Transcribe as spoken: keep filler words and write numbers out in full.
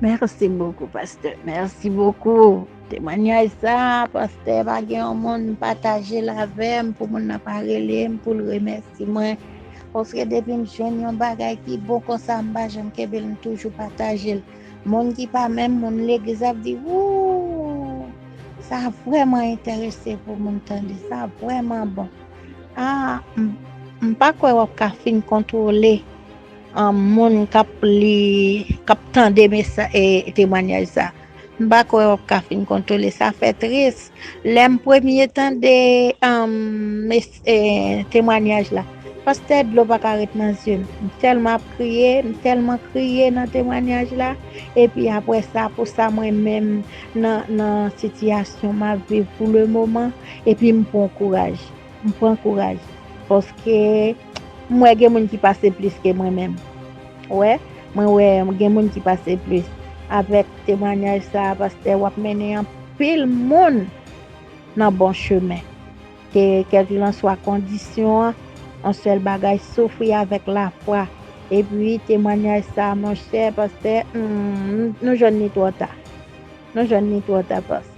Mèsi bokou, pastè. Mèsi bokou. Temwanyaj sa, pastè, pa gen yon moun pataje l avè m pou moun nan pa rele m pou l remèsye mwen. Paske depi m jwenn yon bagay ki bon konsa, m pa janm kenbe l, m toujou pataje l. Moun ki pa menm moun legliz ap di, wou, sa vrèman enterese pou moun tande, sa vrèman bon. Ah, m, m pa kwè w ap ka fin kontwole an moun k ap li, k ap tande mesa, e, temwanyaj sa. M pa kwè w ap ka fin kontwole. Sa fè tris. Lè m premye tande um, mes, e, temwanyaj la, pastè, dlo pa ka ret nan zye m. M tèlman ap kriye, m tèlman kriye nan temwanyaj la. Epi apre sa, pou sa mwen menm nan, nan sitiyasyon m ap viv pou le moman, epi m pran kouraj. M pran kouraj. Paske m wè gen moun ki pase plis ke mwen menm. Wè, mwen wè gen moun ki pase plis. Avèk temwanyaj sa, pastè, w ap mennen anpil moun nan bon chemen. Ke kèlkelanswa kondisyon an, yon sèl bagay, soufri avèk lafwa. Epi temwanyaj sa, monchè, pastè, hmm, nou jwenn li twò ta. Nou jwenn li twò ta, pastè.